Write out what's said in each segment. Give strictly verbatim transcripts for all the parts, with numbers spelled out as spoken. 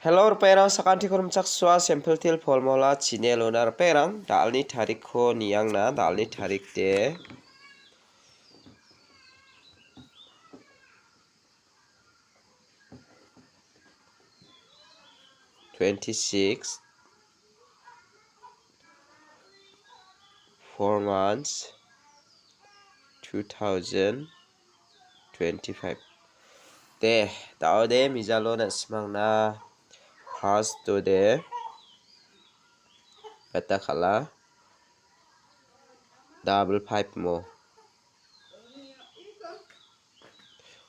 Hello, ripengrang, sakantikon rimchaksoa, Simple Teer Formula channel-ona ripengrang, da·alni tarikko niangna, da·alni tarik de twenty-six, four months, two thousand twenty-five. De, da·ode mijalo na·simangna first-o de beta kal·a double five mo.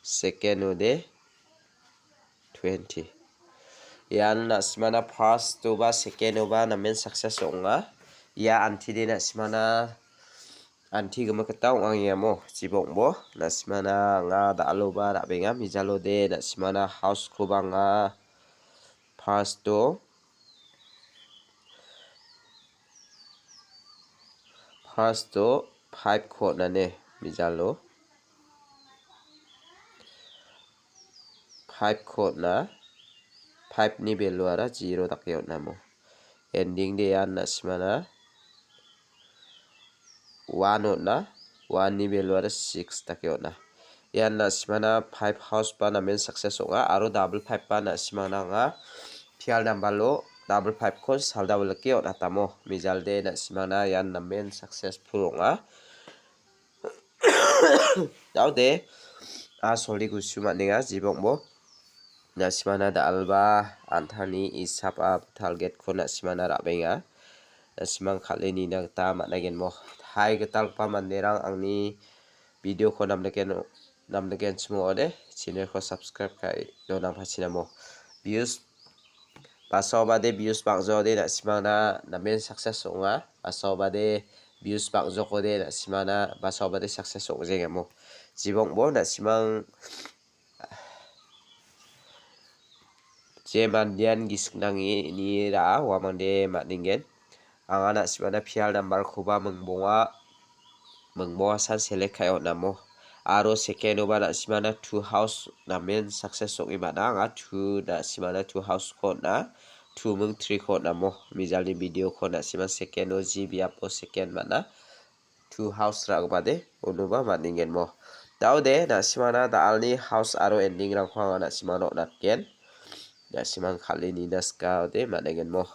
Second-o de twenty. Ian na·simana first-oba second-oba namen success ong·a. Ia anti de na·simana anti gimikkita ong·a iamo, jibongbo. Na·simana anga da·aloba ra·benga, mijalode na·simana house-koba anga first-o, first-o five-ko on·ane, mijalo. Five-ko on·a, five-ni value-ara zero dake on·amo. Ending de ian na·simana one on·a, one-ni value-ara six dake on·a. Ian na·simana five house-ba namen success ong·a, aro double five-ba na·simana anga pial nambalo double five-ko saldao like on·atamo. Mijalde na·simana ian namen successful ong·a. Da·ode, a soli gusu man·enga, jibongbo. Na·simana da·alba antangni isap a target-ko na·simana ra·benga. Na·simang kal·e nina gita man·agenmo. Hai gitalgipa manderang angni video-ko namniken, namnikenchim ong·ode, channel-ko subscribe ka·e donangpachinamo. Views Basaobade views bang·jaode na·simangna namen success ong·a. Basaobade views bang·jokode na·simangna basaobade success ong·jengamo. Jibongbo na·simang je mandean gisik nange ini ra·a uamangde man·engen. Anga na·simangna pial number-koba mingbonga, mingbongasan select ka·e on·amo. Aro second-oba na·simangna two house namen success ong·e man·a. Anga two na·simangna two house-ko on·a. Two ming three-ko on·amo. Mijalni video-ko na·simang second-o ji biapo second man·a. Two house ra·gipade unoba man·engenmo. Da·ode na·simangna da·alni house aro ending-rangko anga na·simangna on·atgen. Na·simang kal·e nina sikaode man·engenmo.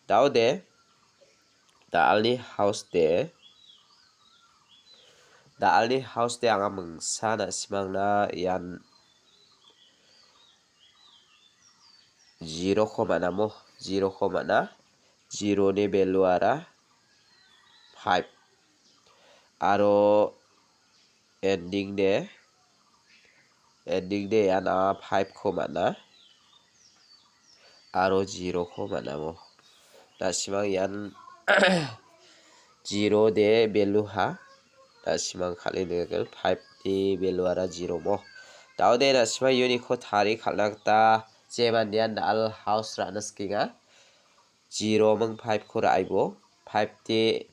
Da·ode da·alni house de, da·alni house de anga mingsa na·simangna ian zero-ko man·amo, zero-ko man·a. Zero-ni value-ara five. Aro ending de, ending de ian anga five-ko man·a. Aro zero-ko man·amo. Na·simang ian zero de value ha. Na·simang kal·e nengakil five-ni value-ara zero mo. Da·ode na·simang uniko tarie kal·na gita je mandean da·al house ra·na sikenga. Zero ming five-ko ra·aibo. Five-de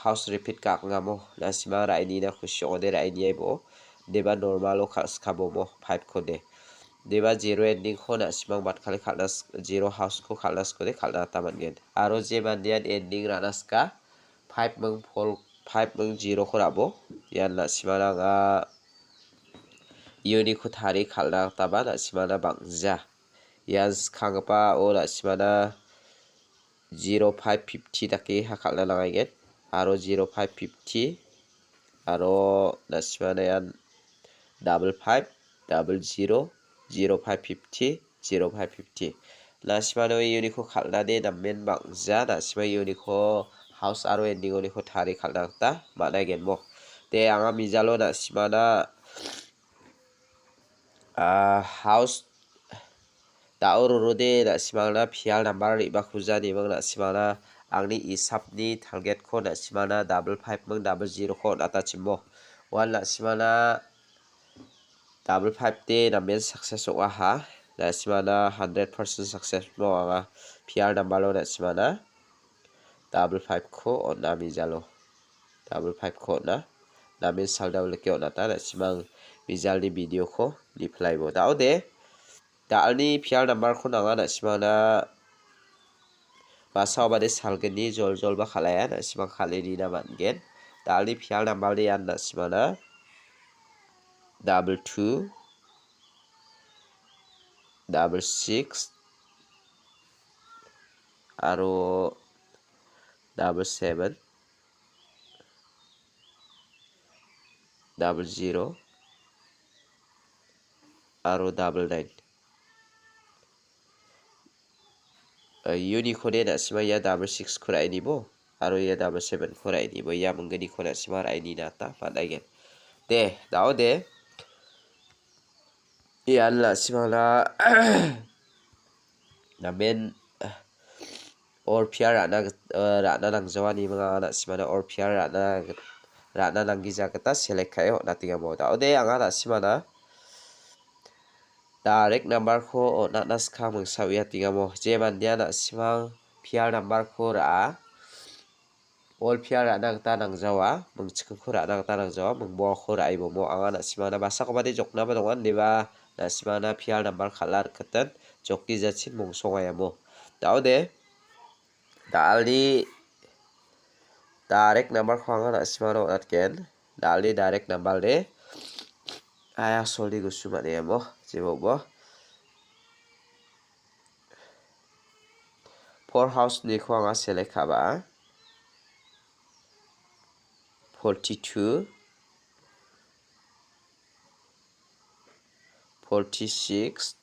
house repeat ka·kengamo. Na·simang ra·e nina kusi ong·ode ra·e niaibo. Deba normal-o kal·, skabomo five-ko de. Deba zero ending-ko na·simang batkale kal·na s-, zero house-ko kal·na sikode kal·na gita man·gen. Aro je mandean ending ra·na sika, five ming four, five ming zero-ko ra·bo. Ian na·simangna anga uniko tarie kal·na gitaba na·simangna bang·ja. Ia skanggipao na·simangna zero five fifty dake ha kal·na nangaigen. Aro zero five fifty, aro na·simangna ian double five, double zero, zero five fifty, zero five fifty. Na·simangna uniko kal·nade namen bang·ja, na·simang uniko house aro ending-oniko tarie kal·na gita man·aigenmo. De, anga mijalo na·simangna, ah, house da·o rorode na·simangna pial number re·bakuja neming na·simangna angni isapni target-ko na·simangna double five ming double zero-ko on·atachimo. Uan na·simangna double five de namen success ong·aha. Na·simangna hundred percent success mo anga pial number-o na·simangna double five-ko on·a mijalo. Double five-ko on·a. Namen saldao like on·ata na·simang mijalni video-ko reply-bo. Da·ode Da·alni pial nambarko nanga na·simangna basaobade salgni joljolba kal·aia, na·simang kal·e nina man·gen. Da·alni pial nambarde ian na·simangna double two, double six aro double seven, double zero aro double nine. Eh, uniko de na·sima ia double six ko ra·e nibo, aro ia double seven ko ra·e nibo, ia mingginiko na·sima ra·e nina gita man·aigen. De, da·ode, ian na·simangna namen, eh, or pial ra·na git-, eh, ra·na nangjawaniming anga na·simana or pial ra·na git-, ra·na nanggija gita select ka·e on·atengamo. Da·ode anga na·simana direct numberko on·atna skang mingsa uiatengamo. Je mandean na·simang pial numberko ra·a, or pial ra·na gita nangjawa, mingchikko ra·na gita nangjawa, mingboako ra·e bomo. Anga na·simana basakobade joknaba dongan, deba na·simana pial number kal·a rikgitin, jokki jachin mongsongaiamo. Da·ode, da·alni direct numberko anga na·simana on·atgen. Da·alni direct number de. Aya soldi gusu man·e amo, jebobo. Four house-niko anga select ka·ba. Forty-two, forty-six,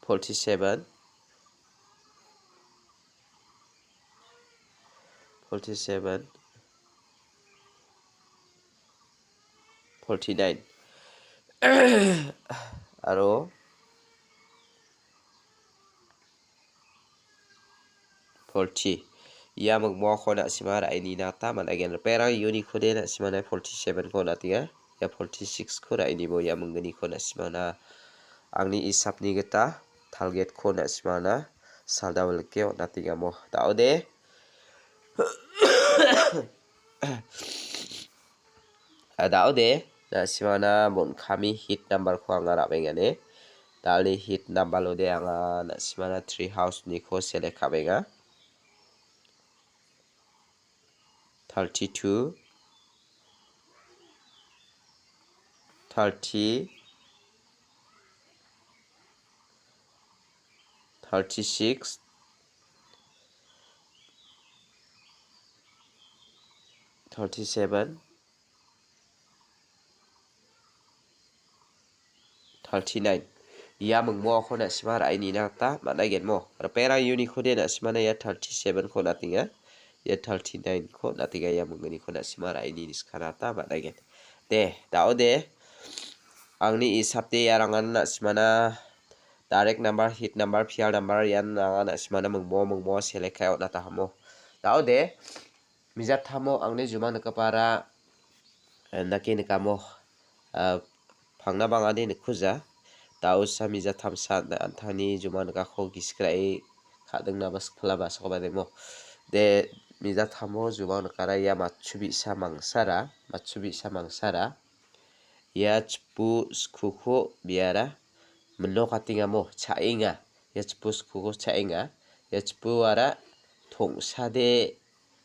forty-seven, forty-seven, forty-nine. Aro forty. Ia mingmoako na·sima ra·e nina gita man·aigen. Riperang uniko de na·simana forty-seven-ko on·atenga. Ia forty-six-ko ra·e nibo ia mingginiko na·simana angni isapni gita target-ko na·simana saldao like on·atengamo. Da·ode. A, da·ode, na·simana bon kami hit number-ko anga ra·bengane. Da·alni hit number-ode anga na·simana three house-niko select ka·benga. Thirty-two, thirty, thirty-six, thirty-seven, thirty-nine. Ia mingmoako na·sima ra·e nina gita man·aigenmo. Riperang uniko de na·simana ia thirty-seven-ko on·atenga. Ia thirty-nine-ko on·atenga. Ia mingginiko na·sima ra·e nina skana gita man·aigen. De, da·ode. Angni isapde iarangana na·simana direct number, hit number, pial number ian anga na·simana mingmo, mingmo select ka·e on·atahamo. Da·ode. Mijatamo angni jumang nikgipara, eh, dake nikamo, ah, pangna bangade nikkuja. Da·osa mijatamsa an-, an·tangni jumang nikako gisik ra·e ka·dingnaba sikpilaba sakoba demo. De, mijatamo jumang nikara ia matchu bi·sa mangsara, matchu bi·sa mangsara. Ia chipu skuko biara minokatengamo cha·enga. Ia chipu skuko cha·enga. Ia chipuara tong·sade,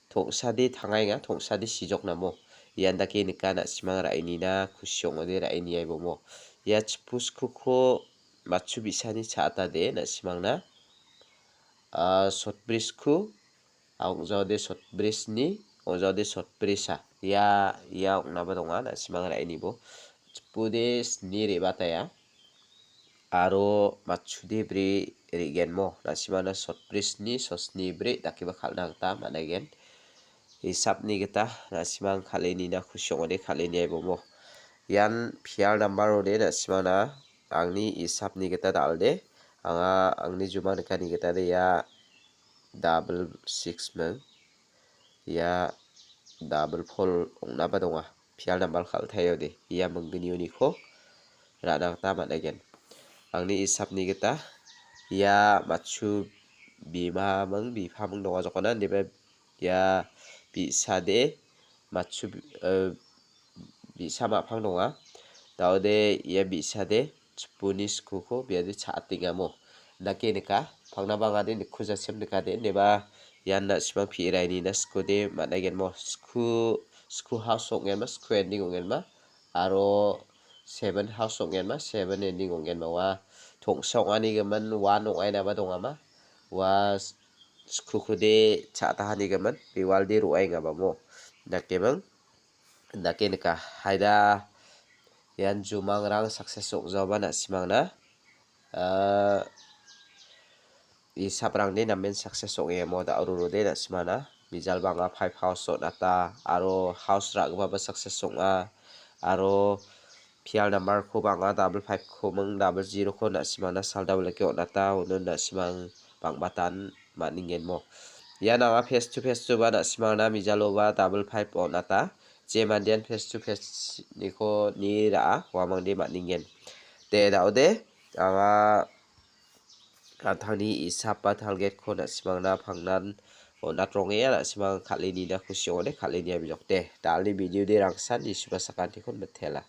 tong·sade tangaenga, tong·sade sijoknamo. Ian dake nika na·simang ra·enina kusi ong·ode ra·e niaibomo. Ia chipu skuko matchu bi·sani cha·atade na·simangna, ah, sotbri sku, a ong·jaode sotbri sni, ong·jaode sotbri sa. Ia, ia ong·naba donga, na·simang ra·inibo. Chipude sni re·bataia. Aro matchude bri re·genmo. Na·simana sotbri sni, sosni bri dakeba kal·na gita man·aigen. Hisapni gita na·simang kal·e nina kusi ong·ode kal·e niaibomo. Ian pial nambar ode na·simana angni hisapni gita dal·de. Anga angni juma nikani gita de ia double six ming. Ia double four ong·naba donga. Pial nambar kal·taio de. Ia mingginioniko ra·na gita man·aigen. Angni isapni gita ia matchu bimaming, bipaming donga jokona. Indiba ia bi·sade matchu bi-, eh, bi·sa ma·pang donga. Daode ia bi·sade chipuni skuko biade cha·atengamo. Dake nika, pangna bangade nikku jachim nikade, ineba ian na·simang pi·rainina skude man·aigenmo. Sku, sku house ong·enba, sku ending ong·enba, aro seven house ong·enba, seven ending ong·enba. Ua tongsa ong·anigimin one ong·ainaba dongama. Ua s-, skukude cha·tahanigimin, biwalde ro·aengabamo. Dakeming, dake nika. Haida, ian jumangrang success ong·jaoba na·simangna. Ah, isaprangde namen success ong·e amo da·rurode na·simangna. Mijalba anga five house on·ata, aro house ra·gipaba success ong·a, aro pial numberkoba anga double five-ko ming double zero-ko na·simangna salda bilake on·ata, uno na·simang bang·batan man·ningen mo. Ian anga face to face-oba na·simangna mijaloba double five on·ata. Je mandean face to face-niko ni ra·a, uamangde man·ningen. De, da·ode, anga an·tangni isap ba target-ko na·simangna pangnan on·atrongenga, na·simang kal·e nina kusi ong·ode, kal·e nia bijokde. Dalni video-de rangsan Jisuba sakantikon mitela.